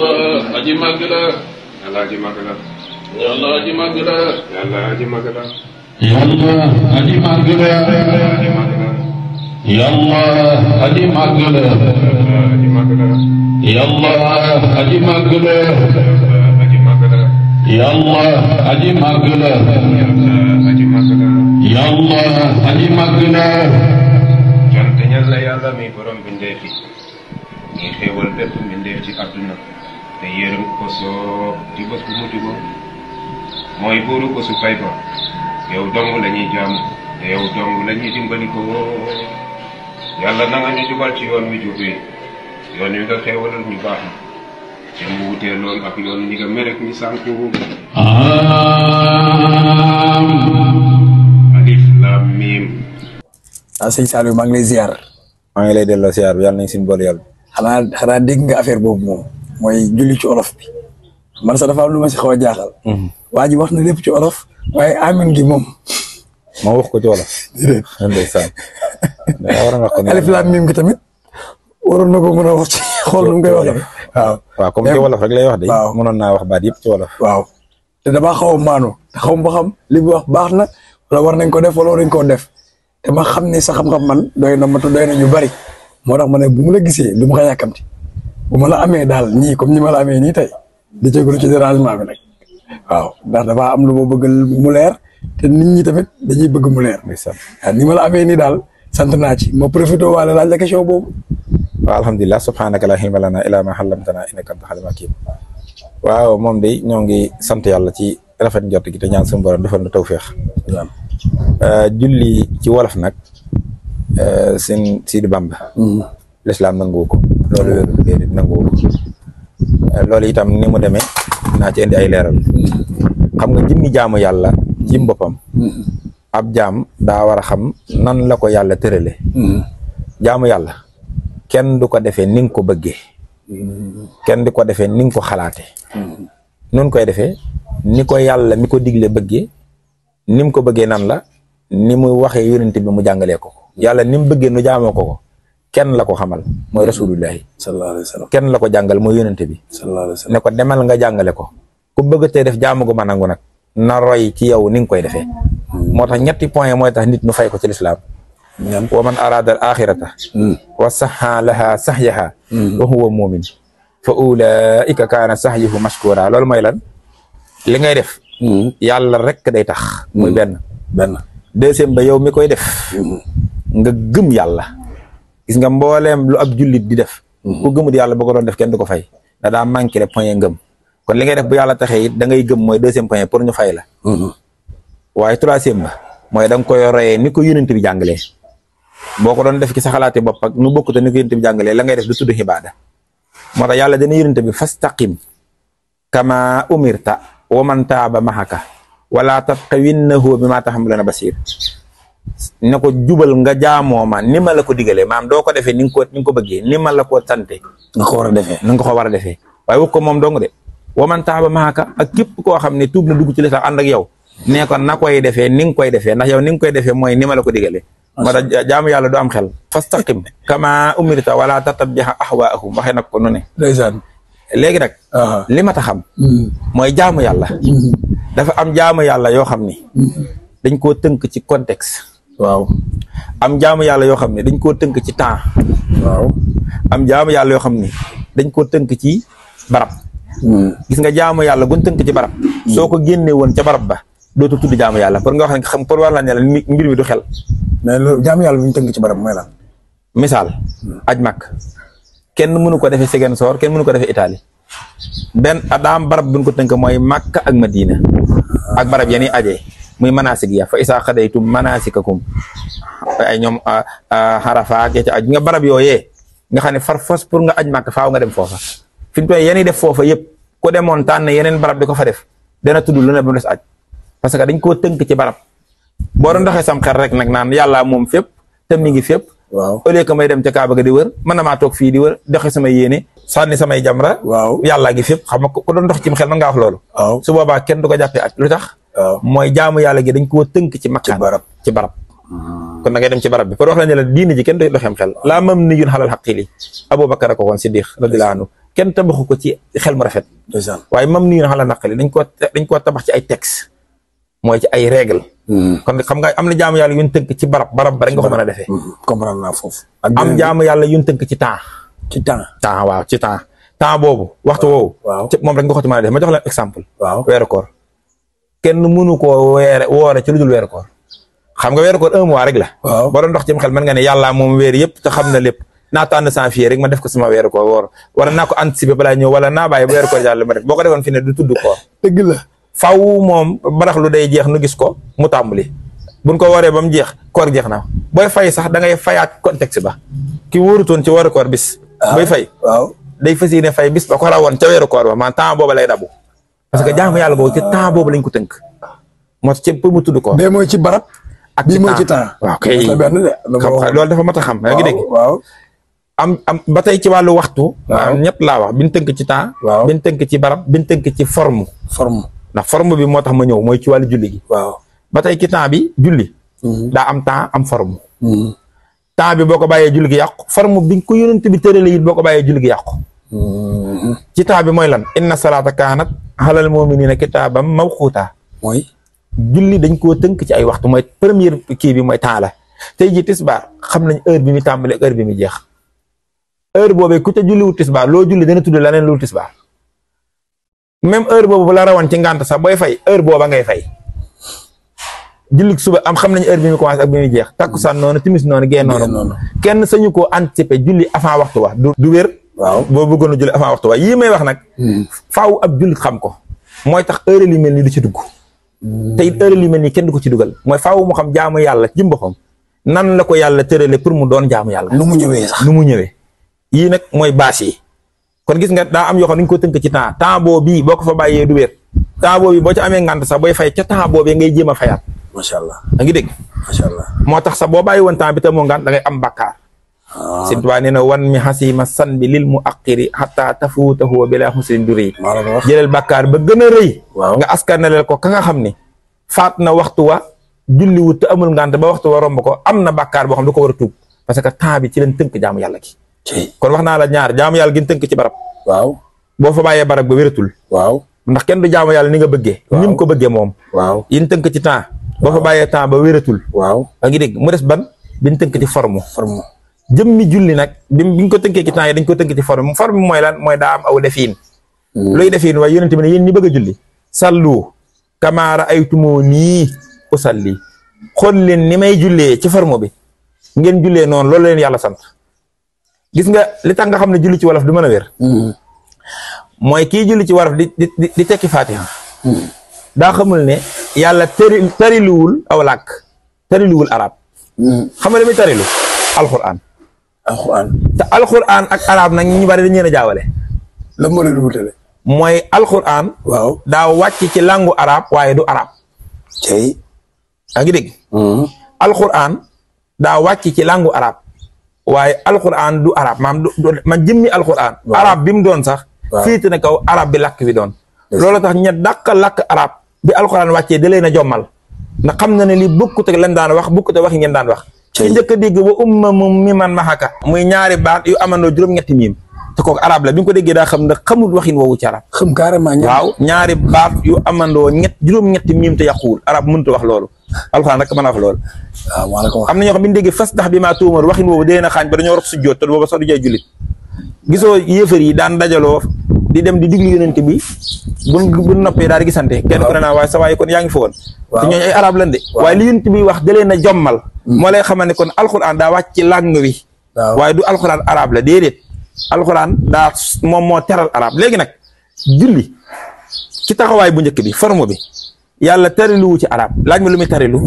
yàlla aji màgg la. yàlla aji màgg la. yàlla aji màgg la. yàlla aji màgg la. yàlla aji màgg la. aji màgg la. yàlla aji màgg la. aji màgg la. yàlla aji màgg la. aji màgg la. yàlla aji màgg la. aji màgg la. yàlla aji màgg la. cant ñal la yàlla mi borom bindeef yi ngi xéewal bépp mbindeef ci àdduna te yërëm ko soo ci bés bu mujj ba mooy buuru ko su fay ba yow dong la ñuy jaamu te yow dong la ñuy dimbali ko yàlla na nga ñu jubal ci yoon wi jub wi yoon wi nga xéewalal ñu baax na te mu wutee lool ak yoon ñi nga merek ñi sànku alif lam mim. sëñ Saliou maa ngi lay ziar. maa ngi lay delloo ziar bi yàlla nañ suñu bool yàlla. xanaa dégg nga affaire boobu moom mooy julli ci olof bi man sax dafa am lu ma si xaw a jaaxal. waa ji wax na lépp ci olof waaye amin gi moom. ma wax ko ci wolof. déedéet ndeysaan. alif laam miim gi tamit waroon na ko mën a wax ci xool nu mu koy waxee. waaw comme ci wolof rek lay wax de. waaw mënoon naa wax baat yëpp ci wolof. waaw te damaa xaw a maanu te xaw ma xam li mu wax baax na wala war nañ ko def wala war nañ koo def te ma xam ne sa xam-xam man doy na ma te doy na ñu bari moo tax ma ne bu mu la gisee du ma ko yàkkamti bu ma la amee daal nii comme ni ma la amee nii tey di jégalu ci dérangement bi nag waaw ndax dafa am lu ma bëgg mu leer te nit ñi tamit dañuy bëgg mu leer. waaw ni ma la amee nii daal sant naa ci ma profité waale laaj la question boobu. waaw alhamdulilah subhanaka la ilma lana illa ma allamtana innaka anta alimul hakim. waaw moom de ñoo ngi sant yàlla ci rafet njort gi te ñaan suñu borom defal na tawféex. julli ci wolof nag seen Sidi Bamba. l'islam nangu ko loolu déedéet nangu ko loolu itam ni mu demee naa ci indi ay leeral. xam nga jëmmi jaamu yàlla ci boppam. ab jaam daa war a xam nan la ko yàlla tërale. jaamu yàlla kenn du ko defee ni nga ko bëggee. kenn du ko defee ni nga ko xalaatee. nun koy defee ni ko yàlla mi ko digle bëggee ni mu ko bëggee nan la ni mu waxee yonent bi mu jàngalee ko yàlla ni mu bëggee nu jaamoo ko kenn la ko xamal mooy rasulullahi sallallahu alayhi wa sallam kenn la ko jàngal mooy yonent bi sallallahu alayhi wa sallam ne ko demal nga jàngale ko ku bëgg tey def jaamu gu ma nangu nag na roy ci yow ni nga koy defee. moo tax ñetti point mooy tax nit ñu fay ko ci lislaam wa man arada al axirata wa saxa laha saxyaha wa huwa mumin fa ulaika kaana saxyuhu mashkura loolu mooy lan li ngay def yàlla rek day tax muy benn deuxième ba yow mi koy def nga gëm yàlla gis nga mbooleem lu ab jullit di def ku gëmut yàlla boo ko doon def kenn du ko fay da daa manqué le point ngëm kon li ngay def bu yàlla taxee it da ngay gëm mooy deuxième point pour ñu fay la waaye troisième ba mooy da nga koy royee ni ko yonent bi jàngalee boo ko doon def ci sa xalaati bopp ak nu bokkute ni ko yonent bi jàngalee la ngay def du tudd xibaada moo tax yàlla dana yonent bi fastaqim kama umirta wa man taaba mahaka wala tatqawinnahu bima taxamuluna basir ne ko jubal nga jaamoo ma ni ma la ko digalee maam doo ko defee ni nga ko bëggee ni ma la ko sante nga ko war a defee na nga ko war a defee waaye wax ko moom dong de wa man taaba mahaka ak képp koo xam ne tuub na dugg ci lislaam ànd ak yow nee ko na koy defee ni nga koy defee ndax yow ni nga koy defee mooy ni ma la ko digalee moo tax jaamu yàlla du am xel fastaqim kama umirta wala tattabi'a ahwaahum waxee nag ko nu ne ndeysaan léegi nag li ma ta xam mooy jaamu yàlla dafa am jaamu yàlla yoo xam ni dañ koo tënk ci contexte waaw am jaamu yàlla yoo xam ne dañ koo tënk ci temps waaw am jaamu yàlla yoo xam ni dañ koo tënk ci barab gis nga jaamu yàlla gun tënk ci barab soo ko génnee woon ca barab ba dootu tudd jaamu yàlla pour nga wax ne xam pour war la ne la mbir mi du xel mais loolu jaamu yàlla bu ñu tënk ci barab mooy lan misaal aj màkk kenn mënu ko defee Ziguinchor kenn mënu ko defee Italie benn adaam barab buñ ko tënk mooy Makka ak Madina ak barab yeni ajee muy manasik ya fa isaa xadaytum manasikakum ay ñoom xarafa ya ca aj nga barab yooyee nga xam ne far fos pour nga aj màkk faaw nga dem foofa fi mu toll yeni def foofa yëpp ku demoon tànn yeneen barab di ko fa def dana tudd lu ne ba mu des aj parce que dañ koo tënk ci barab boo doon doxee sam xel rek nag naan yàlla moom fépp te mi ngi fépp waaw au lieu que may dem ca Kaaba ga di wër mën na maa toog fii di wër doxe samay yéene sànni samay jamra waaw yàllaa gi fépp xam nga ku doon dox ci xel mën ngaa wax loolu waaw su boobaa kenn du ko jàppee aj lu tax mooy jaamu yàlla gi dañ koo tënk ci makkaan ci barab kon da ngay dem ci barab bi pour wax la ne la diine ji kenn du doxeem xel laa mam ni yun xalal xaqili Abubakar a ko woon Siddiq radiyallahu anhu kenn tabaxu ko ci xel mu rafet ndeysaan waaye mam nii na xam la naqali dañ koo tabax ci ay texte mooy ci ay règle kon xam nga am na jaamu yàlla yuñ tënk ci barab ba rek nga ko mën a defee comprendre naa foofu am jaamu yàlla yuñ tënk ci temps waaw ci temps boobu waxtu woowu moom rek nga ko ci mën a defee ma jox leen exemple weeru koor kenn mënu koo woore ci lu dul weeru koor xam nga weeru koor 1 mois rek la boo doon dox ci xel mën nga ne yàlla moom weer yëpp te xam na lépp naa tànn sans fier rek ma def ko sama weeru koor woor wala naa ko anticiper balaa ñëw wala naa bàyyi ba weeru koor jàll ma def boo ko defoon fi ne du tudd koor dëgg la faw moom barax lu day jeex nu gis ko mu tàmbali buñ ko wooree ba mu jeex koor jeex na booy fay sax da ngay fayaat contexte ba ki wóorutoon ci weeru koor bis booy fay day fas yéene fay bis ba ko rawoon ca weeru koor ba man temps booba lay dabu parce que jaamu yàlla boobu ci temps boobu lañ ko tënk moo tax ci pour mu tudd koor bee mooy ci barab ak bii mooy ci temps waaw kay loolu dafa mat a xam yaa ngi dégg am ba tey ci wàllu waxtu ñett laa wax biñ tënk ci temps biñ tënk ci barab biñ tënk ci forme ndax forme bi moo tax ma ñëw mooy ci wàllu julli gi ba tey ci temps bi julli daa am temps am forme temps bi boo ko bàyyee julli gi yàqu forme bi ko yonent bi tërale it boo ko bàyyee julli gi yàqu ci temps bi mooy lan inna salaata kaanat alal mu'miniina kitaaban mawquuta mooy julli dañ koo tënk ci ay waxtu mooy première kii bi mooy temps la tey ji tisbaar xam nañ heure bi mu tàmbali heure bi mu jeex heure boobee ku ca julliwul tisbaar loo julli dana tudd leneen lu tisbaar même heure boobu bu la rawoon ci ngànt sax booy fay heure booba ngay fay julli suba am xam nañ heure bi mu commencé ak bi muy jeex takkusaan noonu timis noonu gee noonu kenn sañu koo anticiper julli avant waxtu wa du wér boo bëggoon a julli avant waxtu wa yii may wax nag faaw ab jullit xam ko mooy tax heure li mel nii du ci dugg te it heure li mel nii kenn du ko ci dugal mooy faaw mu xam jaamu yàlla ci boppam nan la ko yàlla tërale pour mu doon jaamu yàlla nu mu ñëwee sax nu mu ñëwee yii nag mooy bâche yi kon gis nga daa am yoo xam ne ñu ko tënk ci temps boobu bii boo ko fa bàyyee du wér temps boobu boo ci amee ngànt sax booy fay ca temps boobee ngay jéem a fayaat macha allah da ngi dégg macha allah moo tax sax boo bàyyi woon temps bi te moo ngànt da ngay am bàkkaar Sëñ Tuubaa nee na wan mi xasima san bi lil mu aqiri xataa tafuutahu bila xusrin duri jëlal bàkkaar ba gën a rëy nga askanaleel ko ka nga xam ni faat na waxtu wa julliwut te amul ngànt ba waxtu wa romb ko am na bàkkaar boo xam du ko war a tuub parce que temps bi ci leen tënk jaamu yàlla gi kon wax naa la ñaar jaamu yàlla gi tënk ci barab boo fa bàyyee barab ba wératul ndax kenn du jaamu yàlla ni nga bëggee ni mu ko bëggee moom yin tënk ci temps boo fa bàyyee temps ba wératul a ngi dégg mu des ban biñ tënk ci forme jëmmi julli nag biñ ko tënkee ci temps yi dañ ko tënk ci forme mooy lan mooy daa am aw defiin luy defiin waaye yonent bi ne yéen ñi bëgg a julli sallu kamaa ra'aytumuunii usalli xool leen ni may jullee ci forme bi ngeen jullee noonu loolu leen yàlla sant gis nga li tax nga xam ne julli ci wolof du mën a wér mooy kii julli ci wolof di tekki fatiha daa xamul ne yàlla tariluwul aw làkk tariluwul arab xam nga li muy tarilu alquran te alquran ak arab nag ñu bari dañu leen a jaawale la moo leen wutale mooy alquran daa wàcc ci langu arab waaye du arab a ngi dégg alquran daa wàcc ci langu arab waaye alquran du arab man jëmmi alquran arab bi mu doon sax fiiti na kaw arab bi làkk bi doon loolu tax ña dàq làkk arab bi alquran wàccee da leen a jommal ndax xam na ne li bokkut ak lan daan wax bokkut ak wax yi ngeen daan wax ci njëkk a dégg wa ummamun mimman mahaka muy ñaari baat yu amandoo juróom-ñetti miim te kooku arab la bi nga ko déggee daa xam ne xamul waxin woowu ci arab xam carrément waaw ñaari baat yu amandoo juróom-ñetti miim te yàquwul arab mënut a wax loolu alxuraan rek mën a wax loolu am na ñoo xam bi ñu déggee fas ndax bi maa tuumar waxin woowu dee na xaañ ba dañoo rox su jóot te booba sax du jay jullit gisoo yéefar yi daan dajaloo di dem di diglu yonent bi bu noppee daal di gisante kenn ku ne naa waaye sa waaye kon yaa ngi fa woon te ñooñu ay arab lan de waaye li yonent bi wax dalee na jommal moo lay xamal ne kon alxuraan daa wàcc ci làng wi waaye du alxuraan arab la déedéet alxuraan daa moom moo teral arab léegi nag julli ci taxawaay bu njëkk bi forme bi yàlla tariluwu ci arab laaj ma lu muy tarilu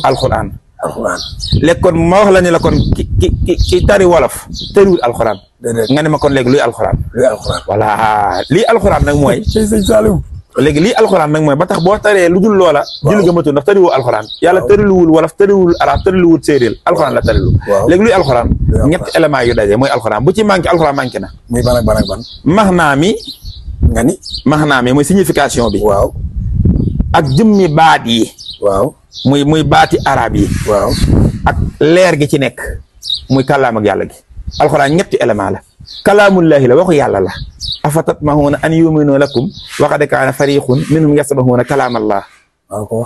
alxuraan léegi kon ma wax la ne la kon ki tari wolof tariwul alxuraan nga ne ma kon léegi luy alxuraan voilà lii alxuraan nag mooy sëñ Saliou léegi lii alxuraan nag mooy ba tax boo taree lu dul loola julli ga matul ndax tariwul alxuraan yàlla tariluwul wolof tariwul arab tariluwul séeréer alxuraan la tarilu léegi luy alxuraan ñetti éléments yu daje mooy alxuraan bu ci manqué alxuraan manqué na muy ban ak ban ak ban maxnaa mi nga ni maxnaa mi mooy signification bi waaw ak jëmmi baat yi waaw muy baati arab yi waaw ak leer gi ci nekk muy kàllaam ak yàlla gi alxuraan ñetti élément la kalaamullahi la waxu yàlla la afa tatmahuuna an yuminu lakum wa qad kaana fariqun minhum yasmahuuna kalaamallah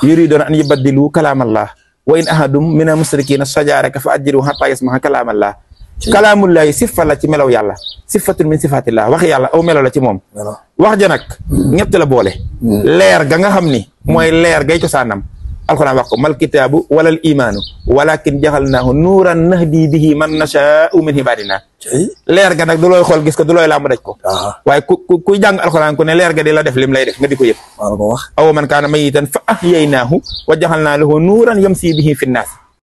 yuriduuna an yubaddilu kalaamallah wa in ahadum mina musrikina sajaaraka fa ajjiru hatta yasmaha kalaamallah kalaamullahi sifa la ci melaw yàlla sifatun min sifatillah wax yàlla aw melo la ci moom wax ja nag ñett la boole leer ga nga xam ni mooy leer gay cosaanam alxuraan wax ko mal kitaabu walal imaanu walakin jaxalnaahu nuuran nahdi bihi man nashaa'u min ibadina leer ga nag du looy xool gis ko du looy làmb daj ko waaye kuy jàng alxuraan ku ne leer ga di la def lim lay def nga di ko yëpp aw man kaana mayitan fa ahyaynaahu wa jaxalnaa lahu nuuran yamsi bihi fi nnaas